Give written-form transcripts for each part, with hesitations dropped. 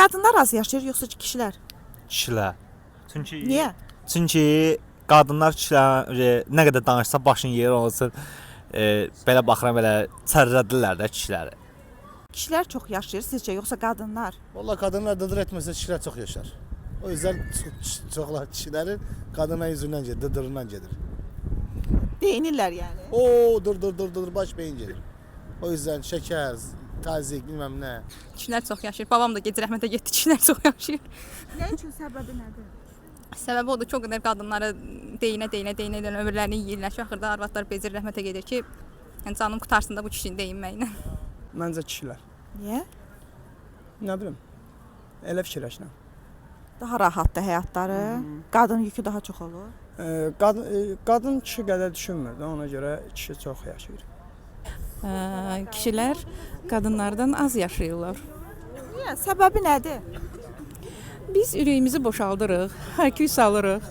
Qadınlar az yaşayır yoxsa kişilər? Kişilər. Çünki Niyə? Çünki qadınlar kişilər nə qədər danışsa başın yeri olsun. Belə baxıram belə çərrədirlər də kişiləri. Kişilər çox yaşayır sizcə yoxsa qadınlar? Vallahi kadınlar dıdır etmese kişiler çok yaşar. O yüzden çoklar kişilerin kadına yüzünden gelir, dıdırından gelir. Deyinirlər yəni. Oo dır dır dır dır baş beyin gelir. O yüzden şeker, tazik bilmem ne. Kişilər çox yaşayır. Babam da gec rəhmətə getdi. Kişilər çox yaşayır. Nə üçün, səbəbi nədir? Səbəbi odur ki, o qədər qadınları deyinə deyinə deyinə deyinə ömürlərini yeyirlər ki, axırda arvadlar bezir rəhmətə gedir ki, yəni canım qurtarsın da bu kişinin deyinməyinə. Məncə kişilər. Niyə? Nə bilim. Elə fikirləşirəm. Daha rahatdır həyatları. Qadın yükü daha çox olur. Qadın kişi qədər düşünmür də, ona görə kişi çox yaşayır. Kişilər qadınlardan az yaşayırlar. Niyə? Səbəbi nədir? Biz ürəyimizi boşaldırıq, hay-küy salırıq.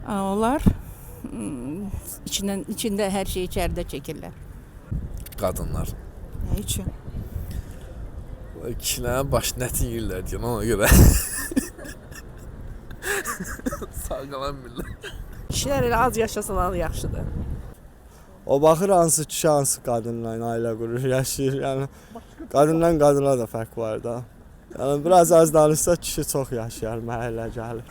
Onlar içindən içində hər şeyi içəridə çəkirlər. Qadınlar. Nə üçün? Kişilərin başını ət yeyirlər deyən ona görə. Sağ qalan millət. Kişilər elə az yaşasalar yaxşıdır. O baxır hansı kişi hansı qadınla ailə qurur, yaşayır. Yəni qadından qadına da fərq var da. Yəni biraz az danışsa kişi çox yaşayar, mənə elə gəlir.